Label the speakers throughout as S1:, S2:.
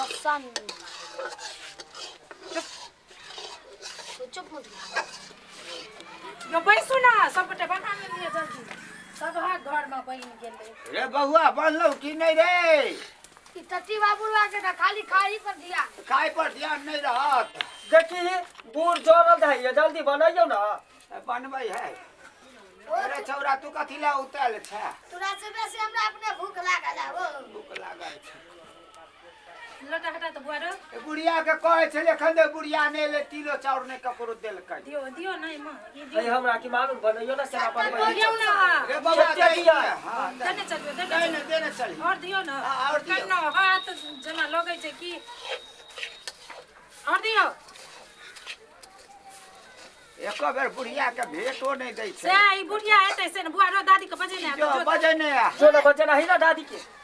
S1: लहसुन चुप मत।
S2: यो बैसू ना, सबगोटे बना लेलियै जल्दी। सबहक घरमे बनि गेलै।
S3: रे बौआ, बनलौ की नहि रे?
S1: ई टट्टी बाबू के तऽ खाली खाही पर ध्यान।
S3: खाय पर ध्यान नहि रहत।
S4: देखी, बूढ़ जरल जाइए, जल्दी बनैयौ ना।
S3: बनबै है। अरे छौरा, तू कथी लए उतल छै?
S1: तोरा से बेसी हमरा अपने भूख लागल है ओ।
S3: भूख लागल छै।
S2: लोटा हटा तऽ बुआ रो।
S3: ए बुढ़िया के कहै छलै एखन दे, बुढ़िया नहि एलै, तिलो चाउर नहि ककरो देलकै।
S2: दियौ दियौ, नहि माँ, ई
S4: है
S2: दियौ।
S4: हमरा की मालूम, बनैयौ ना केना बनबै।
S2: दियौ ना।
S3: रे बौआ,
S4: कते
S3: दही
S4: दिया?
S3: हँ,
S2: देने चलियौ, देने
S3: दे
S2: चलियौ।
S3: ने, देने चली।
S2: और दियौ ना।
S3: हाँ, और दियौ।
S2: कन्नो हाथ जेना लगै छै की। और दियौ।
S3: एको बेर बुढ़िया के भेटो नहि दै
S2: से
S3: छै।
S2: ई बुढ़िया एतै से ने। बुआ रो, दादी के बजेने आयत।
S3: जो
S2: जो
S3: बजे नहि आ।
S4: जो ना, बच्चा नहीं ना दादी के।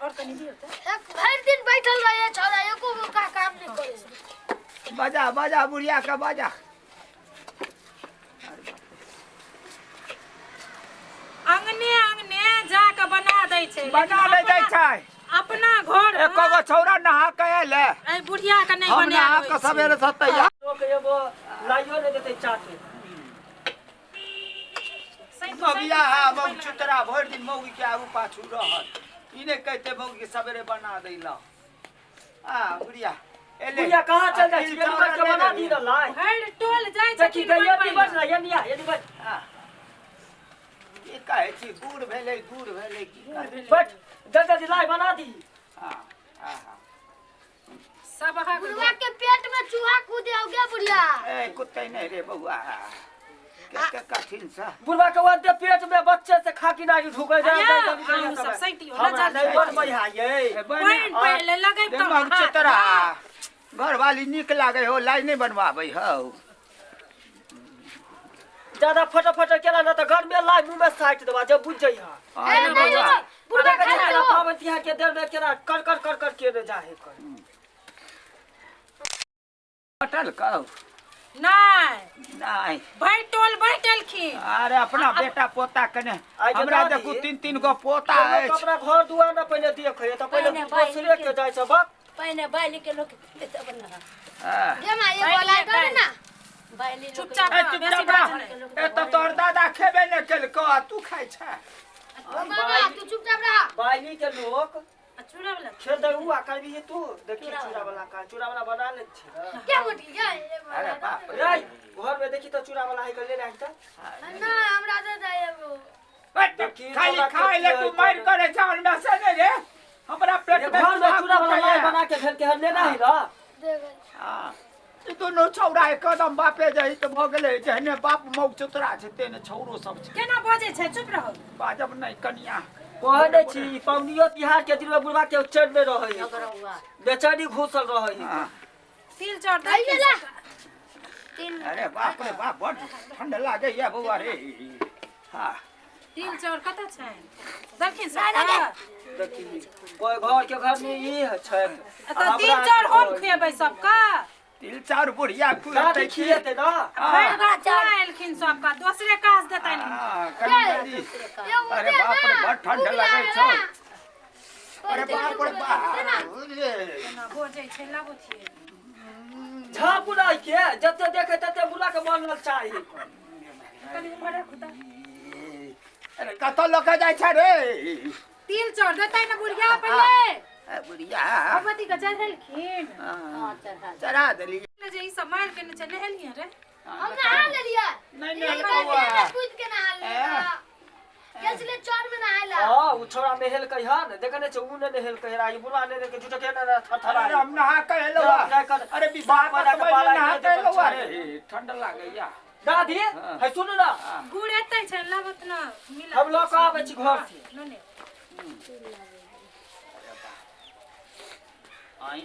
S2: और कनि दियौ तऽ।
S1: एक भरि दिन बैठल रहे छौड़ा, एको गो का काम नहि करे।
S3: बजा बजा, बुढ़िया के बजा।
S2: अंगने अंगने जा के बना दै छै, लेकिन
S3: बना नहि दै छै।
S2: अपना घर
S3: एको गो छौड़ा नहा के आयल है?
S2: एहि बुढ़िया के नहि
S3: हम
S2: बनायल
S3: नहा
S2: होइ
S3: के
S2: छै।
S3: सवेरे से तैयार।
S4: लोक एगो लाइयो नहीं देते चाटे।
S3: मौगिया है मौगी चुतरा, भरि दिन मौगी के आगू पाछू रहत। ई नहि कहते मौगी के सवेरे बना दै ला। आ बुढ़िया एले।
S4: बुढ़िया कहाँ चल जाइ
S3: आ,
S4: छी?
S3: तिल चाउर
S4: के बना
S3: नहि
S4: दी ना लाई।
S2: भरि टोल जाइ
S4: देखी
S2: छथिन
S4: गई
S2: बनबै
S4: यदि बच
S2: लए।
S4: ना यदि यदि बच।
S3: आ, की कहै छी, बूढ़ भेलै, दूर भेलै, की कहै?
S4: बैठ, जल्दी जल्दी लाई बना दी।
S3: हाँ हाँ हाँ।
S2: सबहक
S1: बुढ़वा के पेट में चूहा कूदे हो गया बुढ़िया।
S3: ए कुत्ते नहीं रे बौआ, के कठिन सा।
S4: बुढ़वा के वंते पेट में बच्चे से खाकी नाकी ढुके जाए।
S2: अया, अहूँ सब सैतियो ना
S4: हमरा
S2: जल्दी।
S4: नहीं बनबै है ये।
S2: पानि पड़ि लगै
S3: रे
S2: तऽ
S3: मग
S2: हाथ
S3: चतरा, घरवाली नीक लागे हो, लाई नहीं बनवाबै हौ।
S4: ज्यादा फटाफट केला ना तऽ घर में लाई मुंह में साटि देबा, जब बुझ जइहा।
S3: अरे
S1: ए, नहीं,
S3: बौआ
S1: नहीं, बुढ़वा खा लो।
S4: पावन तिहार के देर में केना कर कर कर कर के जाहे कर।
S3: कटल कहू?
S2: नहि।
S3: नहीं।
S2: भरि टोल बैठलखिन।
S3: अरे अपना बेटा पोता कने
S4: आइ के
S3: हमरा
S4: दादी,
S3: देखू, तीन तीन गो पोता
S4: लोक
S3: अछि।
S4: अपना घर दुआर ना पहिले देखे तऽ पहिले
S5: पहिने बाइल
S4: दोसरे के जाइ छै बक।
S5: पहिने बाइली के लोक तब ना।
S3: हाँ।
S1: गे माँ, ये बोला दे ना।
S5: बाइली लोक।
S2: चुपचाप
S3: ए
S2: रह,
S3: चुपचाप
S2: बेसी
S3: रह।
S2: बाजू नहि।
S3: ए तऽ तोहर दादा खेबे नहि केलकौ आ तू खाइ छै।
S1: ओ बाबा, तू चुपचाप रह।
S4: बाइली के लोक
S2: आ चूड़ा वाला
S4: खेल दे उ आ करबी तू, देखी चूड़ा वाला का चूड़ा वाला बना ले छी ना।
S1: क्या मोटी ये ये बोला
S3: अरे
S1: दे।
S3: बाप रे।
S4: रे, घर में देखी तऽ चूड़ा वाला है के ले राख तऽ।
S1: ना, हमरा दे दे एगो।
S3: ए, खाली खाय ले तू, मारि करे जान में से नहीं रे, हमरा पेट में
S4: घर में चूड़ा वाला
S3: कुटैया।
S4: लाई बना के घर के हम लेना है ना।
S1: दे गई।
S3: हाँ। ई दुनू छौड़ा एकदम बापे जही तऽ भऽ गेलै। जेहने बाप मौग चतरा छै, तेहने छौड़ो सब छै।
S2: केना बजै छै? चुप रहू।
S3: बाजब नहि कनिया।
S4: कहै नहि छी, पावनियो तिहार के दिन में बुढ़वा के चढ़ में रहै है,
S5: अगरौआ।
S4: बेचैनी घुसल रहै है।
S3: हाँ।
S2: तिल चाउर
S1: आइए ला।
S5: तिल।
S3: अरे बाप रे बाप, बड ठंड लागैया बौआ रे। हाँ।
S2: तिल चाउर कतऽ छै? देलखिन
S5: नहि, नहि,
S2: सबके?
S4: देखी, कोइ घर के घर में ई छै।
S2: तऽ तिल चाउर हम खुएबै सबके।
S3: तिल चाउर बुढ़िया
S4: दादी
S3: खुएतै की?
S4: खिएतै ना।
S2: भरि घर खुआ एलखिन सबके, दोसरे काज देतनि।
S3: हाँ, कनि जल्दी।
S1: ये
S3: अरे
S1: उठे
S3: बाप रे,
S1: ना,
S3: बड ठंड
S1: भूख
S3: लगै
S1: लागल
S3: छौ।
S1: ना।
S3: अरे बाप रे बाप रे।
S2: केना बजै छै, लाबथिन।
S4: झापू नहीं के जते देखे तते बुला के मन लग चाही।
S2: कनि उम्हर राखू तऽ।
S3: अरे कतऽ लऽ के जाइ छै रे?
S2: तिल चाउर देतै ने बुढ़िया पहिले।
S3: ए बुढ़िया।
S2: भगवती के चढ़ेलखिन?
S3: हाँ,
S5: हाँ, चढ़ा।
S3: चढ़ा देलियै।
S2: जे ई सब मारि केने छै, नहेलियै रे?
S1: हम नहा लेलियै।
S3: नहि
S1: ई
S3: नहेलकौ।
S1: बाल्टी में कूद के नहा लेलियै। गेल छलियै चौर में नहाय ला।
S4: हां, उ छोरा नहेलकै हन, देखे नै छै, उ नै नहेलकै हन, ई बुढ़वा ने के झूठ के ने थरथरा।
S3: अरे हम नहा के एलौ।
S4: जा कर।
S3: अरे विवाह
S4: बाप
S3: पर
S4: के पाला
S3: नहा के
S4: के
S3: एलौ
S4: छै।
S3: रे, ठंड लागैया।
S4: दादी।
S3: हाँ।
S4: है, सुनू ना।
S2: गुड़ एतै छै, लाबत न मिला।
S4: हम लऽ कऽ आबै छी घर से।
S2: लऽ ले।
S3: आइ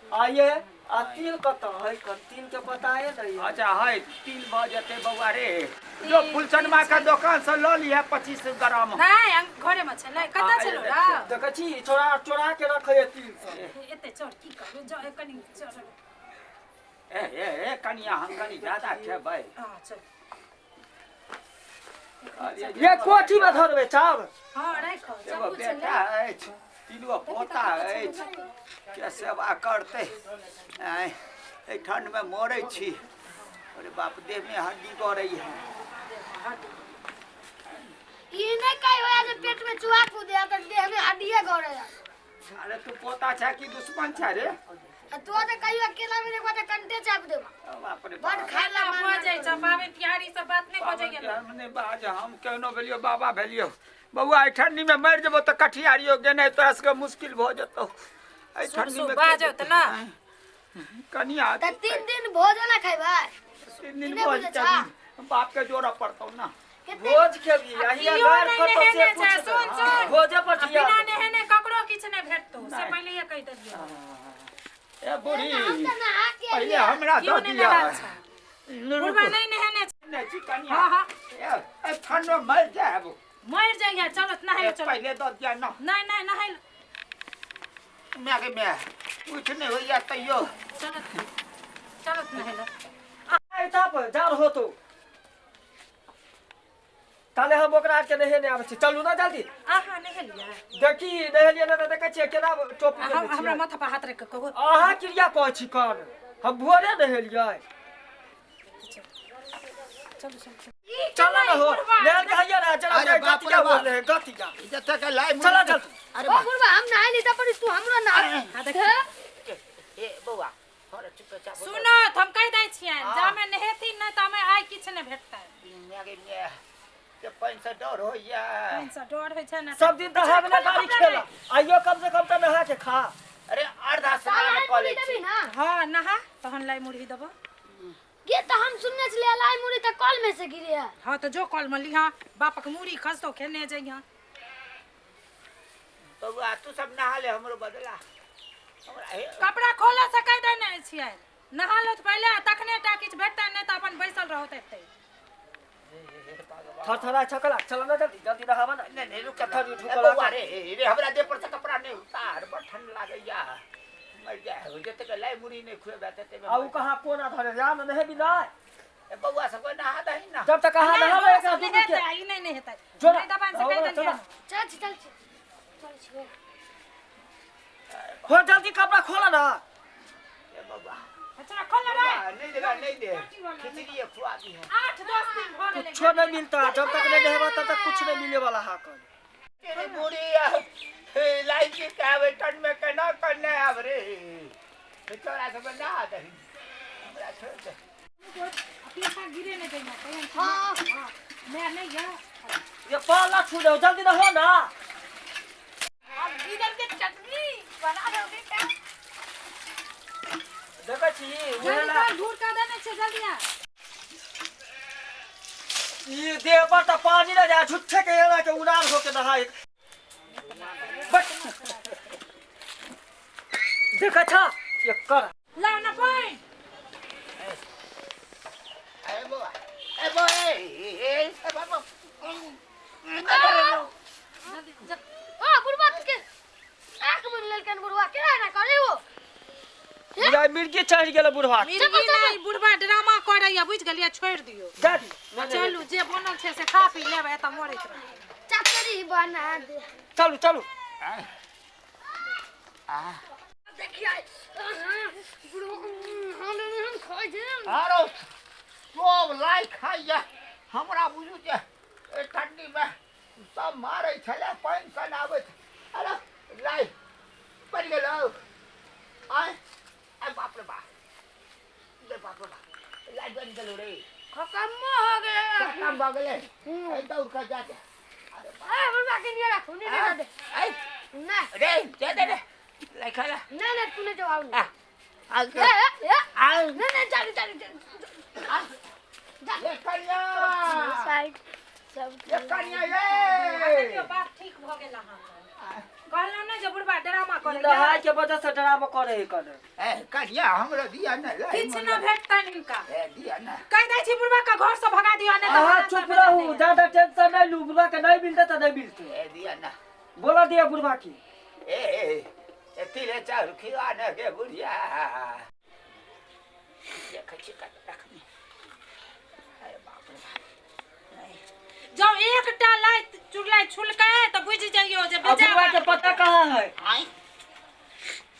S4: आइए, आ तिल कतऽ है? कन तिल के पता है नहीं?
S3: अच्छा है, तिल भऽ जेतै बौआ रे। जो फुलचनमा के दोकान से लऽ लिहे 25 ग्राम।
S2: नहि, घरे में छलै। कतऽ
S3: हाँ,
S2: छलौ
S3: ए
S2: रा?
S4: देखै छी, चोरा चोरा के रखै है तिल सब।
S2: एते चौर की करबै? जो कनि चौर।
S3: ए ए ए कनिया, हम कनि ज्यादा खेबै।
S2: हँ, चल।
S3: कहलियै जे
S4: ये कोठी में धरबै चाउर।
S2: हँ, राखो।
S3: एगो
S2: चक्कू छलै?
S3: बेटा अछि। तीन गो पोता अछि के सेवा करतै। आँय एहि ठंडमे मरै छी। अरे बाप देहमे हड्डी गड़ै है।
S1: ई नहि कहि होया जे पेट में चूहा कूदे त देह में हड्डिये गड़े।
S3: अरे तू पोता छै कि दुश्मन छै रे?
S1: तू तो कहियो अकेला में देखबा त कंटे चाप देबा।
S3: बाप रे
S1: बड़ खाला
S2: भऽ जाइ छै पाबनि तिहार ई सब बात नहि बजै गेल।
S3: हम नहि बाज हम केहनो भेलियो बाबा भेलियो। बौआ एहि ठंडी में मरि जेबो तऽ कठियारियो गेनाइ तोरा सबके मुश्किल भऽ जेतौ। एहि ठंडी में
S2: बाजत ना
S3: कनिया
S1: त 3 दिन भोजन ना खैबै।
S3: 3 दिन भोज बाप के जोड़ा पड़तौ ना।
S4: भोज खेबी अहिया घर कतौ से पूछ
S2: सुन सुन
S4: भोजे पर
S2: बिना नहेने ककरो किछ नहि भेटतौ से पहिले ये कहि देलियौ।
S3: ए बूढ़ी पहिले हमरा दऽ दिया।
S2: बुढ़बा नहि नहेने
S3: नहि छी कनिया। हां हां ए ठंड में मर जायब
S2: मर जाइए। चलो नहाय चलो
S3: पहिले दऽ दिया ना।
S2: नहीं नहीं नहाय
S3: my के my कुछ नहीं होइया तैयो।
S2: चलो चलो नहाय ल
S4: आइ ताप जार होतो ताले हम ओकरा के नहेने आबै छी। चलू ना जल्दी।
S2: अहाँ नहेलियै?
S4: देखी नहेलियै ना त देखै छियै केना टोपी
S2: हम हमरा माथा पर हाथ रख के कहू।
S4: अहाँ क्रिया कहै छी कर हम भोरे नहेलियै।
S2: चलू चलू
S4: चलो ना हो नहल के हैया ना चला जाए गतिया बोल रहे गतिया
S3: जते के लाई
S4: चला चल।
S3: अरे
S1: ओ बुढ़बा हम नहाय ली त पर तू हमरो नहा।
S3: ए बौआ थोड़ा चुपचाप
S2: सुनो हम कहि दै छियनि जामे नहेथिन नै त हमे आइ किछ नै भेटतै।
S3: My के my के पानि से डर होइया।
S2: पानि से डर होइ छै ना।
S4: सब दिन त हम ना गाड़ी खेला आइयो कम से कम त नहा के खा।
S3: अरे अर्धा स्नान क ले छी।
S2: हां नहा तहन लाई मुरही देबो।
S1: ये त हम सुनने छलियै लाई मुरही त कल में से गिरे है।
S2: हां त जो कल में लिहा बापक मुरही खसतो खेने जइहा।
S3: बौआ तू सब नहा ले हमरो बदला।
S2: कपड़ा खोला से कहि दै नै छियै नहा लो त पहिले तखने टा किछ भेटतै नै त अपन बैसल रहत एतै।
S4: थरथरा छकला चल ना जल्दी जल्दी नहावा ना।
S3: नहीं नहीं रुक बौआ रे रे हमरा देह पर से कपड़ा नहीं उतार बड़ ठंड लागैया मर जाए हो जते के लाई मुरही नहीं खुएबे तते
S4: आ उ कहां कोना धरे जा न नहेबी ना।
S3: ए बौआ सब नहा दही ना
S4: जब तक कहां नहावे एकरा दूध के
S2: ई नहीं नहीं हेतै नहीं दबान से कहि देलियै।
S1: चल चल चल चल
S4: हो जल्दी कपड़ा खोला ना।
S3: ए बौआ
S2: अच्छा खोल रे।
S3: नहीं देगा नहीं दे खिचड़ी खुआ दी है।
S2: 8-10 दिन भ गेलै
S4: कुछ नहीं मिलता जब तक नहीं नहेबा तब तक कुछ नहीं मिले वाला हा कर।
S3: तेरे बुढ़ी हे लाई के कावे ठंड में केना करने आब रे तोरा सब नहा दही हमरा छोड़ दे।
S2: पीछा गिरे नहीं देना कहीं। हां मैं नहीं या
S4: ये पाला छू दो जल्दी ना हो ना।
S2: अब इधर के चटनी बना दोगे क्या?
S4: देखै छी
S2: उहेला दूर कर देने छै जल्दी आ।
S4: ई देह पर त पानी न जा झुठे के एला के उनार हो के नहाय बट देखै छ एकर
S2: ला ना पानी।
S3: ए बौआ ए बौआ ए ए बाबा
S1: ओ बुढ़बा के आंख मुन लेलकन बुढ़बा केना ना करे वो
S4: बुढ़ा मिर्गी चढ़ गेल बुढ़वा।
S2: मिर्गी नहीं बुढ़वा ड्रामा करैया बुझ गेलियै छोड़ दियो
S4: दादी।
S2: चलू जे बनल छै से खा पी लेबै त मरैत रहबै।
S1: चटनी बना दे
S4: चलू चलू।
S3: आ
S1: देखियै बुढ़वा हम खाइ छै।
S3: आरो सब लाई खाइया हमरा बुझू जे ए ठंडी में सब मारै छलै पानि सन आबैत। अरे लाई पड़ि गेलौ आय आय बाप रे बाप रे बाप रे बाप लाई बन गेलौ रे
S1: खत्म हो गेलै
S3: खत्म भऽ गेलै। ए दौड़ के जा अरे
S1: ए बुढ़वा के नियर राखू नहीं दे
S3: ए
S1: ना
S3: रे दे दे रे लाई खा ला
S1: ना ना तू नहीं जवाब
S3: आ आ
S1: ए ए
S3: आ
S1: ना ना जा जा
S3: आ जा ए कन्या
S1: साइड सब
S3: ए कन्या ये
S2: बात ठीक भ गेल अहाँ कहलौ ने जे बुढ़बा ड्रामा करे
S4: नहाय के वजह से ड्रामा करे है कने।
S3: ए कन्या हमरा दिया ना
S2: किछ ना भेटतनि हिनका।
S3: ए दिया ना
S2: कहि दै छी बुढ़बा के घर से भगा दियो नै त
S4: अहाँ चुप रहू ज्यादा टेंशन नहीं लू बुढ़बा के नहीं मिलते त नहीं मिलते।
S3: ए दिया ना
S4: बोला दिया बुढ़बा की।
S3: ए ए तिले चाउर खिवा न के बुढ़िया ये खची काट रखनी। अरे बाप रे बाप
S2: जब एकटा लाइ चुरलाई छुलकै त बुझि जइयो जे
S4: आ बुढ़वा के पता कहाँ है?
S3: आँय?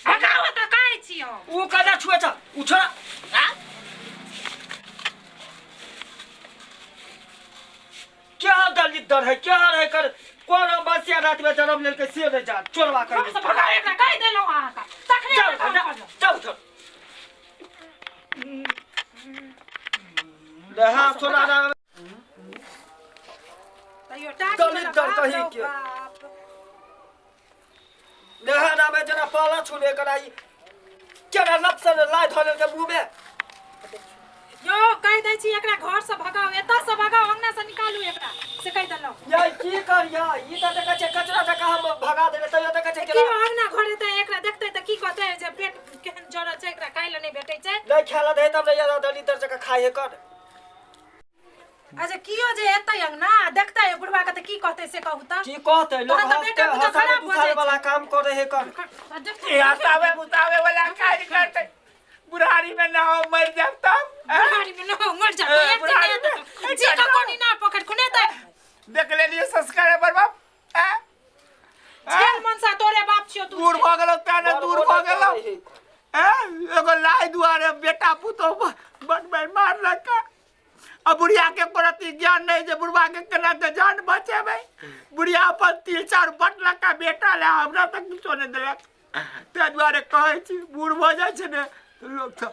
S2: भगाओ त कहै छी हम।
S4: ऊ कना छुए छ ऊ छोड़ा। क्या दलित है, क्या है कर कोन बसिया रात में जन्म लेलकै से नहीं जान चोरवा कर।
S2: घरसँ भगाओ एकरा, कहि देलहुँ अहाँके तखने
S4: जाओ
S2: हमर काम करब।
S4: जाओ जाओ रहा सोना ना
S2: तैयो टाटी
S4: दलित
S2: वाला
S4: दर
S2: बाप
S4: कहीं
S2: रौ
S4: के।
S2: बाप।
S4: नेहा नामे जना पाला छुने कराई केना लपसन लाइ धऽ लेलकै मुँह में।
S2: यौ कहि दै छी एकरा घर से भगाओ, एतऽ से भगाओ, अंगना से निकालू एकरा, से कहि देलहुँ।
S4: यै की करिया, ई तऽ देखै छै कचरा जकाँ हम भगा देले तैयो देखै छै
S2: की
S4: केना
S2: अंगना घर एतै एकरा देखतै तऽ की कहतै जे पेट केहन जरल छै, एकरा खाइ लए नहि भेटै छै।
S4: नहीं खाला दे तब नहीं दलित जकाँ खाइ है कर।
S2: अच्छा कियो जे एतै अंगना आ देखतै बुढ़वा के तऽ की कहतै से कहू तऽ?
S4: की कहतै लोग?
S2: तहन तऽ
S4: हंसते
S2: बेटा पुतहु
S4: हंसावे
S2: खराब भऽ
S4: दुसावे
S2: जाइ
S4: वाला
S2: छै।
S4: काम करे है कर।
S3: ई हँसावे बुतावे वाला काज करतै, बुढ़ारी में ना हो मर जाब तब? आँय?
S2: बुढ़ारी में न हो मर जाब
S3: ए,
S2: एक दिन
S3: बुढ़ारी
S2: एतै
S3: में-
S2: जी का कोनी ना पकड़ खुने तै
S3: देख लेलियै संस्कार है बाप। आँय?
S2: झेल मनसा तोरे बाप छियो तू।
S3: दूर भऽ गेलौ तें ने दूर भऽ गेलौ। आँय? एगो लाइ दुआरे बेटा पुतोह बनबै मारलक आ बुढ़िया के प्रति ज्ञान नहीं जे बुढ़वा के केना के जान बचेबै। बुढ़िया अपन तिल चाउर बटलक आ बेटा ले हमरा तक किछो नहि देलक। ताहि दुआरे कहै छी बूढ़ भऽ जाइ छै ने तऽ लोक सब